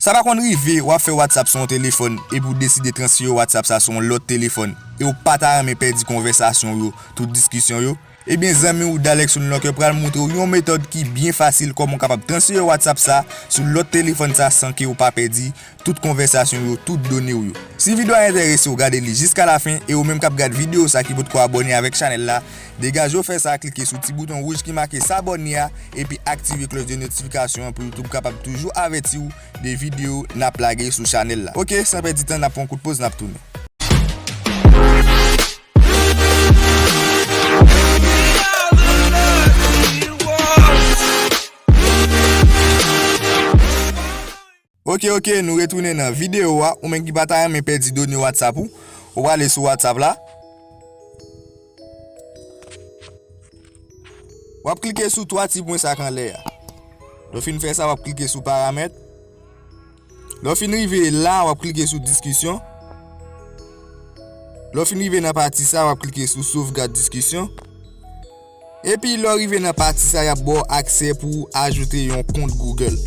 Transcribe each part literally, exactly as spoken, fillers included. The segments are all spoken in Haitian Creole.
Sa pa konn rive, w ap fè WhatsApp sou yon telefòn, epi w deside transfere WhatsApp sa sou yon lòt telefòn, e w pa ta renmen pèdi konvèsasyon yo, tout diskisyon yo? Ebyen, zanmi w Dalex Woodlocker pral montre w yon metòd ki byen fasil kòman w kapab transfere WhatsApp sa sou lòt telefòn sa san ke w pa pèdi tout konvèsasyon yo, tout done w yo. Si videyo a enterese w, gade li jiska lafen, e ou menm k ap gad videyo sa ki potko abòne avèk chanèl la, degaje w fè sa, klike sou ti bouton wouj ki make s'abonner a, epi aktive klòch de notifikasyon an pou YouTube kapab toujou avèti w de videyo n ap lage sou chanèl la. Oke, san pèdi tan, n ap pran kout poz, n ap tounen. Oke, oke, nou retounen nan videyo a. Ou menm ki pa ta renmen pèdi done WhatsApp ou, ou prale sou WhatsApp la. W ap klike sou twa ti pwen sa k anlè a. Lè w fin fè sa, w ap klike sou paramèt. Lè w fin rive la, w ap klike sou diskisyon. Lè w fin rive nan pati sa, w ap klike sou sovgad diskisyon. Epi lè w rive nan pati sa, y ap ba w aksè pou w ajoute yon kont Google.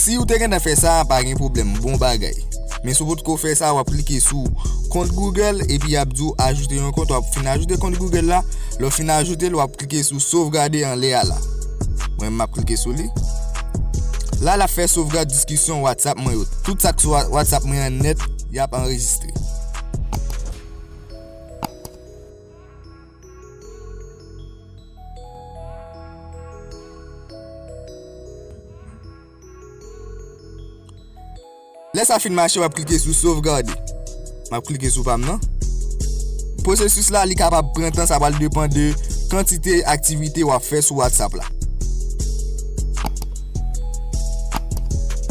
Si w te gentan fè sa, pa gen pwoblèm, bon bagay. Men si w potko fè sa, w ap klike sou kont Google, epi y ap di w ajoute yon kont, w ap fin ajoute kont Google la. Lè w fin ajoute l, w ap klike sou sovgade anlè a la. Mwen, m ap klike sou li. La, l ap fè sovgad diskisyon WhatsApp mwen yo. Tout sa k sou Wha-, WhatsApp mwen an nèt, y ap anrejistre. Lè sa fin mache, w ap klike sou sovgade. M ap klike sou pa m nan. Pwosesis la, li kapab pran tan, sa pral depann de kantite aktivite w ap fè sou WhatsApp la.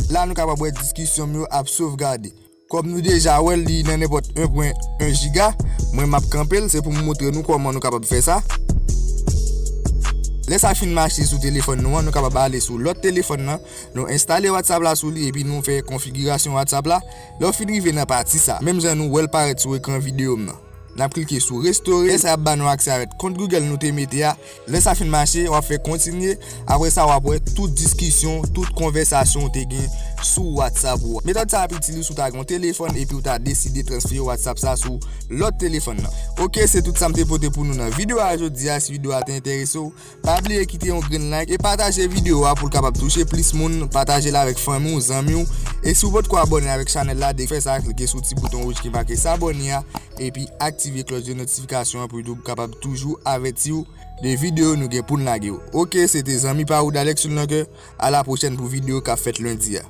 La, nou kapab wè diskisyon m yo ap sovgade. Kòm nou deja wè l, li nan nenpòt en pwen en jiga, mwen m ap kanpe l, se pou m montre nou kòman nou kapab fè sa. Lè sa fin mache sou telefòn nou an, nou kapab ale sou lòt telefòn nan, nou enstale WhatsApp la sou li, epi nou fè konfigirasyon WhatsApp la. Lè w fin rive nan pati sa, menm jan nou wè l parèt sou ekran videyo m nan, n ap klike sou restore. Lè sa, y ap ba nou aksè avèk kont Google nou te mete a. Lè sa fin mache, w ap fè kontinye. Apre sa, w ap wè tout diskisyon, tout konvèsasyon w te gen sou WhatsApp ou. Metòd sa ap itil ou si w ta gen yon telefòn epi w ta deside transfere WhatsApp sa sou lòt telefòn nan. Oke, se tout sa m te pote pou nou nan videyo a jodi a. Si videyo a te enterese w, pa bliye kite yon grenn like e pataje videyo a pou l kapab touche plis moun. Pataje l avèk fanmi w, zanmi w. E si w potko abòne avèk chanèl la, deja fè sa, klike sou ti bouton wouj ki make s'abonner a, epi aktive klòch de notifikasyon an pou YouTube kapab toujou avèti w de videyo nou gen pou n lage yo. Oke, se te zanmi pa ou Dalex Woodlocker. A la pwochèn pou videyo k ap fèt lendi a.